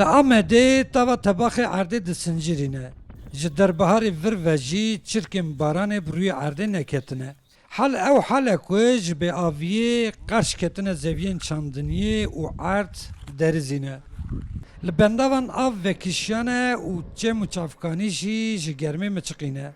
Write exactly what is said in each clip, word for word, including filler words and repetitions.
Li Amedê tava tebaxê erdê disincirîne. Ji derbiharê vir ve jî çirkên baranê bi rûyê erdê neketine. Hal ew hal e ku ji bêaviyê qerş ketine zeviyên çandiniyê û erd derizîne. Li bendavan av vekişiyane û çem û çavkanî jî ji germê miçiqîne.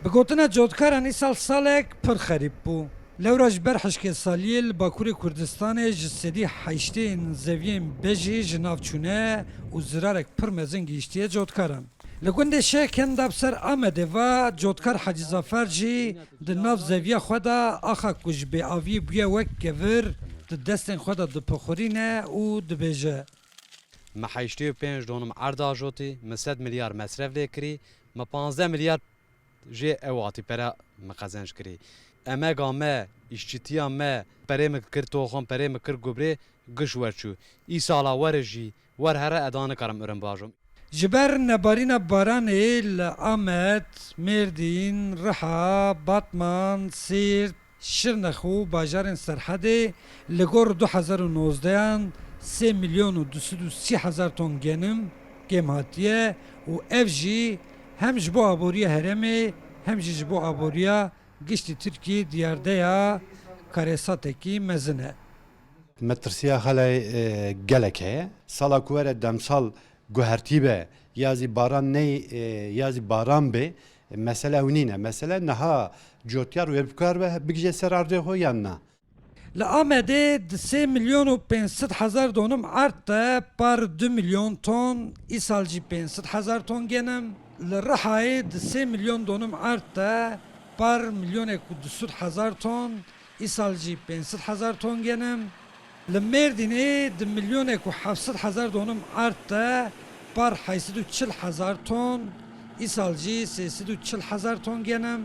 Bi gotina cotkaran, îsal salek pir xerîb bû. Lewra ji ber hişkê saliyê li Bakurê Kurdistanê ji sedî heştê yên zeviyên bejî ji nav çûne û zirarek pir mezin gihîştiye cotkaran. Li gundê Şêxkend a bi ser Amedê ve cotkar Hecî Zafer jî di nav zeviya xwe de axa ku ji bêaviyê bûye wek kevir, di destên xwe de dipixurîne û dibêje. Me heştê û pênc donim erd ajotî, me sed milyar mesref lê kirî, me panzdeh milyar jê ew hatî pere me qezenc kirî. Emega me, îşçîtiya me, perê me kir toxim, perê me kir gubrê, giş werçû. Îsala were jî, wer here eda nikarim irim bajom. Ji ber nebarîna baranê li Amed, Mêrdîn, Riha, Batman, Sîrt, Şirnex û bajarên Serhedê li gor du hezar û nozdehan sê milyon û du sed û sî hezar ton genim kêm hatiye û ev jî hem ji bo aboriya herêmê hem jî ji bo aboriya giştî Tirkiyê diyardeya karesatekî mezin e. Metirsiya xelê, e, gelek heye. Sala ku were demsal guhertî be, ya zî baran ney, e, ya zî baran bê, mesele ew nîne. Mesele niha cotyar wê bikar be, bigije ser erdê xwe yan na? Li Amedê di sê milyon û pênc sed hezar donim erd de par du milyon ton, îsal jî pênc sed hezar ton genim. Li Rihayê di sê milyon donim erd de par milyonek û du sed hezar ton, îsal jî pênc sed hezar ton genim. Li Mêrdînê di milyonek û heft sed hezar donim erd de par heşt sed û çil hezar ton, îsal jî sê sed û çil hezar ton genim.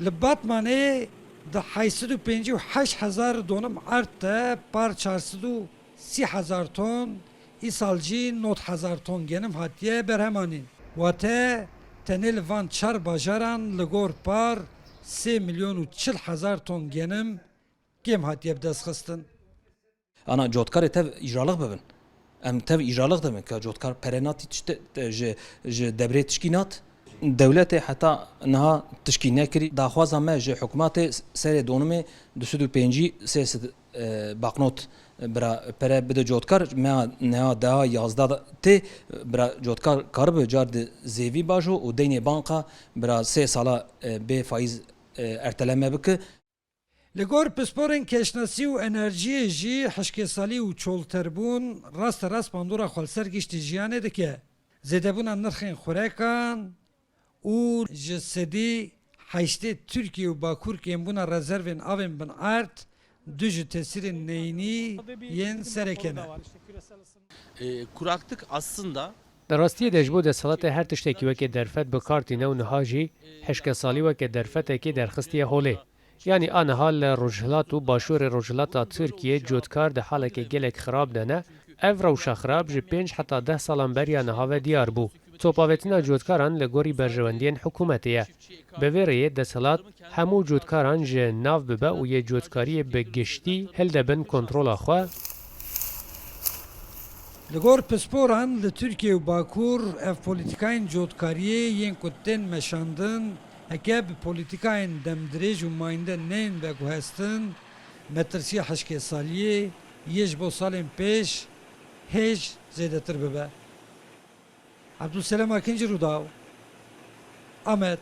Li Batmanê di heşt sed û pêncî û heşt hezar donim erd de par çar sed û sî hezar ton, îsal jî nod hezar ton genim hatiye berhemanîn. Wate tenê li van çar bajaran li gor par sê milyon û çil hezar ton genim kêm hatiye bidestxistin. Ana cotkarê tev îcralix bibin. Em tev îcralix dibin ke cotkar pere natî tişt-, te-, ji, ji debrê tişkî nat. Dewletê heta niha tişkî nekirî. Daxwaza me ji hikûmetê serê donimê du sed û pêncî sê sed, e, baknot, e, bira pere bide cotkar. Me niha deha yazdeh tê, bira cotkar karibe car di zêvî bajo û deynê banka bira sê sala, e, bê faîz, e, erteleme bike. Li gor pisporên kêşnasî û enerjiyê jî hişkêsalî û çolterbûn raste rast bandora xwe li ser giştî jiyanê dike. Zêdebûna nirxên xurekan û ji sedî heştê Tirkiye û Bakur kêmbûna rezervên avên bin erd du ji tesîrên neyînî yên sereke ne. E, kuraklık aslında Di rastiyê de ji bo desthilatê her tiştekî weke derfet bi kar tîne û niha jî hişkesalî weke derfetekê derxistiye holê. Yanî a niha li rojhilat û başûrê rojhilata Tirkiyê cotkar di haleke gelek xirab de ne, ev rewşa xirab ji pênc heta deh salan beriya niha ve diyar bû. Topavêtina cotkaran li gorî berjewendiyên hikûmetê ye. Bi vê rêyê desthilat hemû cotkaran ji nav bibe û yê cotkariyê bi giştî hilde bin kontrola xwe. Li gor pisporan li Tirkiye û Bakur ev polîtîkayên cotkariyê yên ku tên meşandin, heke bi polîtîkayên demdirêj û mayînde neyên veguhestin, metirsiya hişkêsaliyê yê ji bo salên pêş hêj zêdetir bibe. Abdulselam Akinci, Rûdaw, Amed.